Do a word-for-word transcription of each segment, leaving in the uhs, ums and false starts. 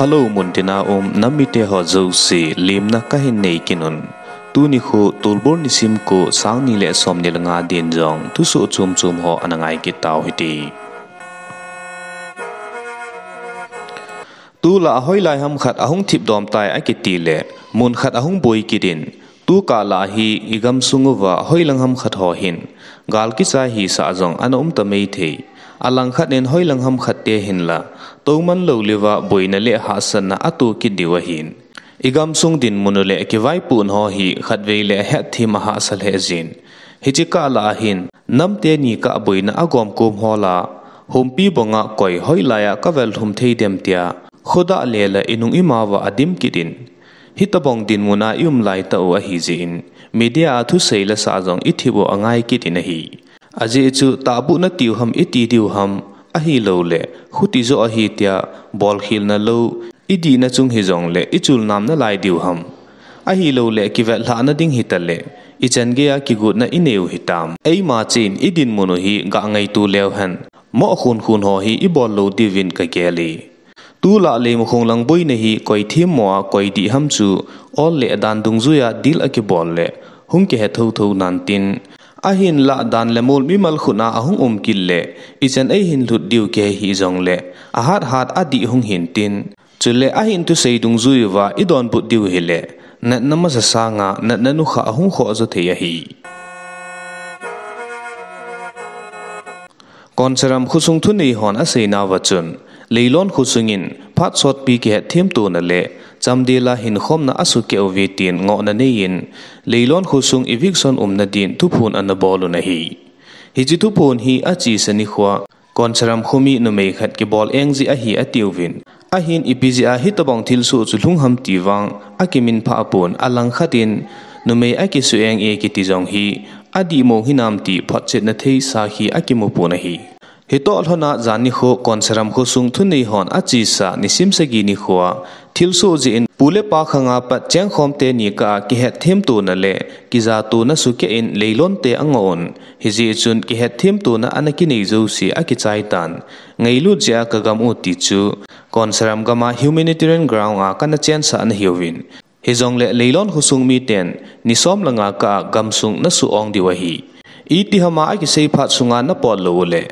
Hello, muntina um nam mite ho jouse, lemna kahin nei kit un. Tuni khu Tolbol nisim ko, sang ni le som ni le nga din jong thusoh chom chom ho ana ngai kit tau hite. Tulai hoilai ham khat ahung thip dom tai akiti le, mun khat ahung boi kit in, tu kah lah hi i gamsung uva hoilang ham khat ho hin gal kichai hisah jong ana um ta maithei. Alangkhat in hoilang ham khat te hin la, toman lou leuva boina le hahsatna ato kit diu ahin. I gamsung dinmun u le kivaipohna ho hi khatvei le hetthem ahahsa lheh jin. Hiche kah lah ahin, nam teni kah boina agom kom ho la, humpi banga koi hoilai a kavel lhum thei dem tia, khodah le la i nung i ma uva adim kit in. Hitobang dinmun a i um lai tah u ahi jeh in, media a thusei le sah jong i thip u angai kit in ahi. Ajeh chu tahbuh na tiu ham i ti diu ham, ahilou le, khuti joh ahi tia, bolkhel na lou, i dihna chung hijong le, i chulnam na lai diu ham. Ahilou le, kivetlhah na ding hita le, i chan gei a kigotna i nei u hitam. Eima chen i dinmun u hi gah ngaito leu hen, moh khun khun ho hi i bol lou diuvin ka gel e. Tulai leimakhong lang boina hi koi themmo a koi dih ham chu, ol le dan dungjuia dil akibol le, hung kihe thotho nan tin. Ahinlah dan le mol mimal khut a ahung um kit le, i chan ei hin lhut diu kihe hijong le, ahat hat adih hung hin tin. Chule ahin thusei dungjui uva i donbut diu hile, natna masa sanga, natna nukha ahung khoh jo thei ahi. Konsaram khosung thunei hon aseinauva chun, Leilon khosung in phat sotpi kihetthemtona le chamdel a hinkhomna asukeh uve tin ngohna neiyin, Leilon khosung eviction umna din thuphon ana bol un ahi. Hiche thuphon hi achesa nikhoa, Konsaram khomi numei khat kibol eng jeh ahi atiuvin, ahin ipi jeh a hitobang thilsoh chu lhung ham ti vang akiminphah pon, alangkhat in numei akisuh eng e kiti jong hi adihmo hinam ti photchetna thei sakhi akimu pon ahi. Hitoh lhona jan nikho Konsaram khosung thunei hon achesa nisim sagi nikhoa thilsoh jeh in pu le pa khanga pat chengkhom teni kah a kihetthemtona le kijatona sukeh in Leilon te angoh un, hijeh chun kihetthemtona ana kinei jouse akichai tan, ngailut jeh a kagam u ti chu Konsaram gam a humanitarian ground a kana chensah nahiuvin, hijongle Leilon khosung miten ni som le nga kah a gamsung nasuh ong diu ahi. Itiham a akisei phat sunga napot lou ule,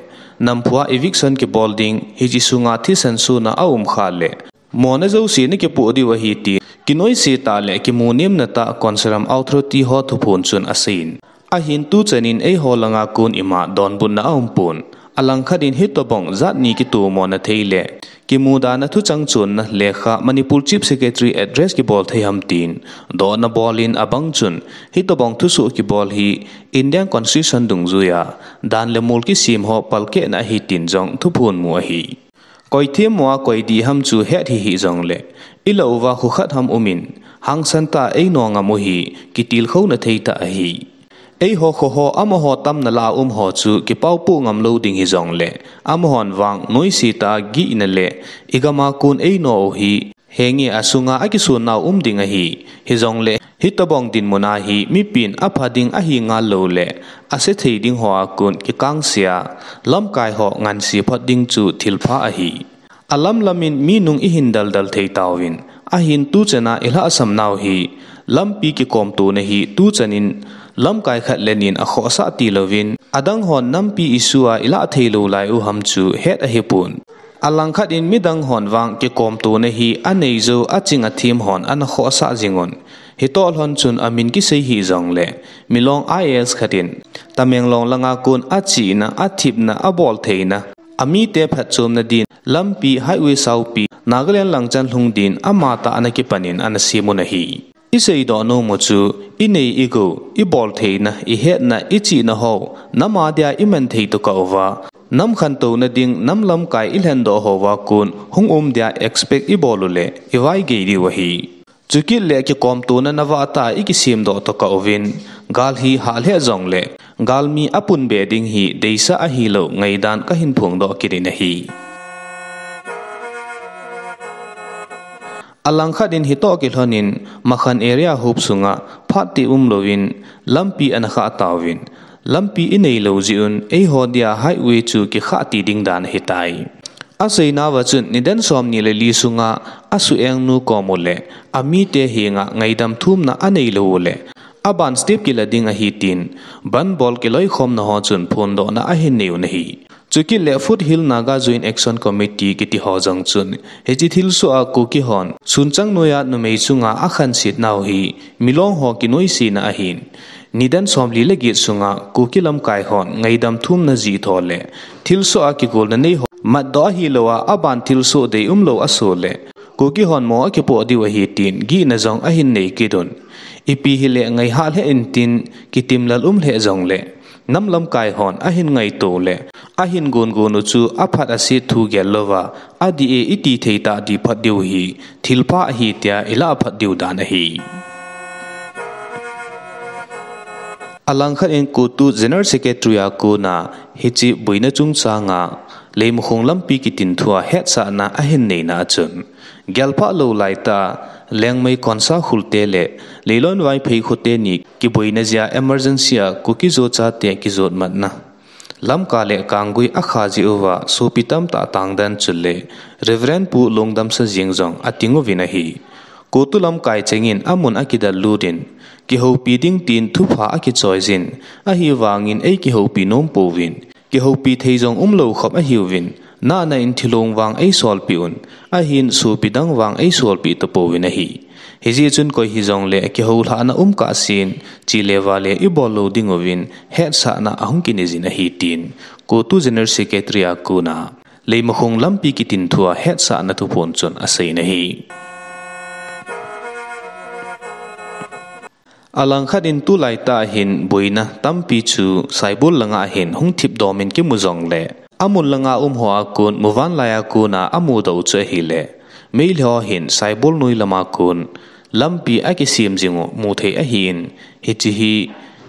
namphu a eviction kibol ding, hiche sunga thisan sona aum khah le, mona jouse nakipoh diu ahi ti kinoise tah le kimu nemna tah Konsaram authority ho thuphon chun aseiyin. Ahin tuchan in eiho langa kon ima donbutna aumpon. Alangkhat in hitobang jat ni kitomona thei le kimudana thuchang chonna lekha Manipur Chief Secretary address kibol thei ham tin dohna bol in, abang chun hitobang thusoh kibol hi Indian Constitution dungjuia dan le mol kisem ho palkehna ahi tin jong thuphon mu ahi. Koi themmo a koi dih ham chu het hihih jongle, ilah uva kho khat ham umin, hangsan tah a eino ngam u hi kitilkhouna thei tah ahi. Eiho kho ho amaho tamna lah a um ho chu kipaopoh ngam lou ding hijongle, amahon vang noise tah a gihna le igam a kon eino u hi, henge asunga akisonnau um ding ahi. Hijongle hitobang dinmun a hi mipin apha ding ahi ngal loule, ase thei ding ho a kon kikangse a, lamkai ho nganse phot ding chu thilpha ahi. Alam lam in mi nung ihin daldal thei tauvin, ahin tuchan a ilhahsam nau hi, lampi kikomtona hi tuchan in lamkai khat le nin akhohsah tilouvin, adang hon nampi issue a ilah theilou lai u ham chu het ahipon. Alangkhat in midang hon vang kikomtona hi anei jou aching athem hon ana khohsah jingun. Hitoh lhon chun amin kisei hih jongle, Milong I A S khat in Tamenglong langa kon achihna, athipna, aboltheina, amite phatchomna din lampi highway saopi Nagaland langchan lhung din amatah ana kipan in ana sem un ahi. Iseidoh nom u chu, inei igou, iboltheina, ihetna, ichihna ho, nam a dia iman thei tokah uva, nam khantouna ding, nam lamkai ilhendoh houva kon hung um dia expect ibol ule, ivaigei diu ahi. Chukit le kikomtona navah tah a ikisemdoh tokah uvin, gal hi hah lheh jongle, galmi apunbe ding hi deisah ahilou ngaidan kahin phongdoh kit in ahi. Alangkhat in hitoh kilhon in Makhan area hop sunga phat ti umlouvin lampi ana khah tauvin, lampi inei lou jeh un eiho dia highway chu kikhah ti ding dan ahitai. Aseinauva chun nidan somni le li sunga asuhengnu kom u le amite henga ngaidam thumna aneilou u le aban step kila ding ahi tin, bandh bol kiloikhomna ho chun phondohna ahin nei un ahi. Chukit le Foothill Naga Joint Action Committee kiti ho jong chun, hiche thilsoh a Kuki hon sunchang noiya numei chunga akhansetnau hi milong ho kinoisena ahin, nidan somli le get sunga Kuki lamkai hon ngaidam thumna jih tho le thilsoh a kigolna nei ho matdoh ahilouva aban thilsoh deium lou aso le Kuki hon mo akipoh diu ahi tin gihna jong ahin nei kit un. Ipi hile ngaihah lheh intin kitimlal um lheh jongle nam lamkai hon ahin ngaito le ahin gongon u chu aphat aset thu gel louva, adih e iti thei tah dih phat diu hi thilpha ahi tia ilah phat diu dan ahi. Alangkhat in CoTU General Secretary a kona hiche boina chungchanga Leimakhong lampi kitin thua hetsahna ahin neina a chun, gelphah lou laitah a Liangmai Konsa Khulte le Leilon Vaiphei khote ni kiboina jeh a emergency a Kuki-Zo chate kijotmatna lamka le kanggui akha jeh uva sopi tamtah tangdan chule Reverend Pu Longdamsa Jeng jong ating uvin ahi. CoTU lamkai chengin amun akidallut in, kihoupi ding tin thupha akichoijin, ahivangin eikihoupi nom pouvin, kihoupi thei jong umlou khop ahiuvin, nahna in thilong vang eisolpeh un, ahin sopi dang vang eisolpeh tapouvin ahi. Hijeh chun koi hijongle kihoulhahna um kahsen, chele vale ibol lou ding uvin, hetsahna ahung kinei jin ahi tin, CoTU General Secretary a kona Leimakhong lampi kitin thua hetsahna thuphon chun aseiyin ahi. Alangkhat in tulaitah a hin boina tampi chu Saibol langa hin hung thipdom in kimu jongle, amun langa um ho a kon muvanlai a kona amudoh u chu ahile, Meitei ho hin Saibol noi lama kon lampi akisem jing u muthei ahin, hiche hi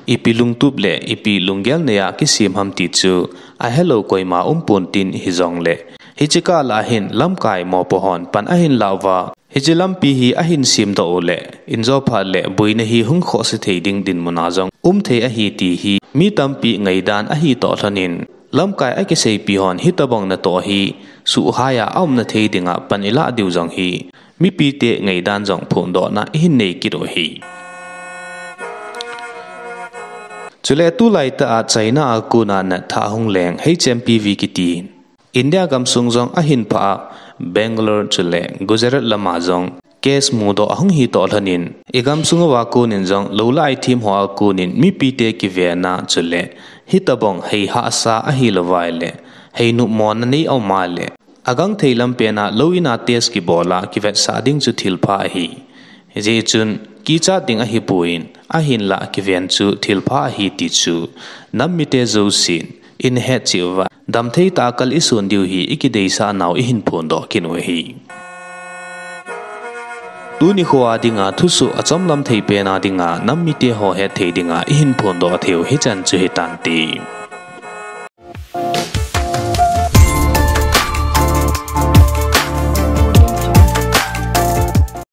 ipi lungtup le ipi lunggel neiya kisem ham ti chu ahelou koima umpon tin hijongle, hiche kah lah a hin lamkai mopo hon pan ahin lah uva, hiche lampi hi ahin semdoh u le, injo phat le boina hi hung khohse thei ding dinmun a jong umthei ahi ti hi mi tampi ngaidan ahitoh lhonin, lamkai akiseipi hon hitobang natoh hi suhhai a aumna thei dinga pan ilah diu jong hi mipite ngaidan jong phondohna ihin nei kit u ahi. Chule tulaitah a China a kona natthah hung leng H M P V kiti India gamsung jong ahin phah a, Bangalore chule Gujarat lama jong case mudoh ahung hitoh lhonin, igamsung uva konin jong lou laithem hoa konin mipite kivena chule hitobang hei hahsa ahilouva le hei nopmona nei aum a le, agangthei lampena lou in a test kibol a kivetsah ding chu thilpha ahi. Hijeh chun kichat ding ahipon, ahinlah kiven chu thilpha ahi ti chu nam mite jousen ihet cheh uva, damthei tah a kal isun diu hi ikideisah nau ihin phondoh kit u ahi. Tuni khoa dinga thusoh achomlam thei pena dinga nam mite ho hetthei dinga ihin phondoh theiu hichan chu hitante.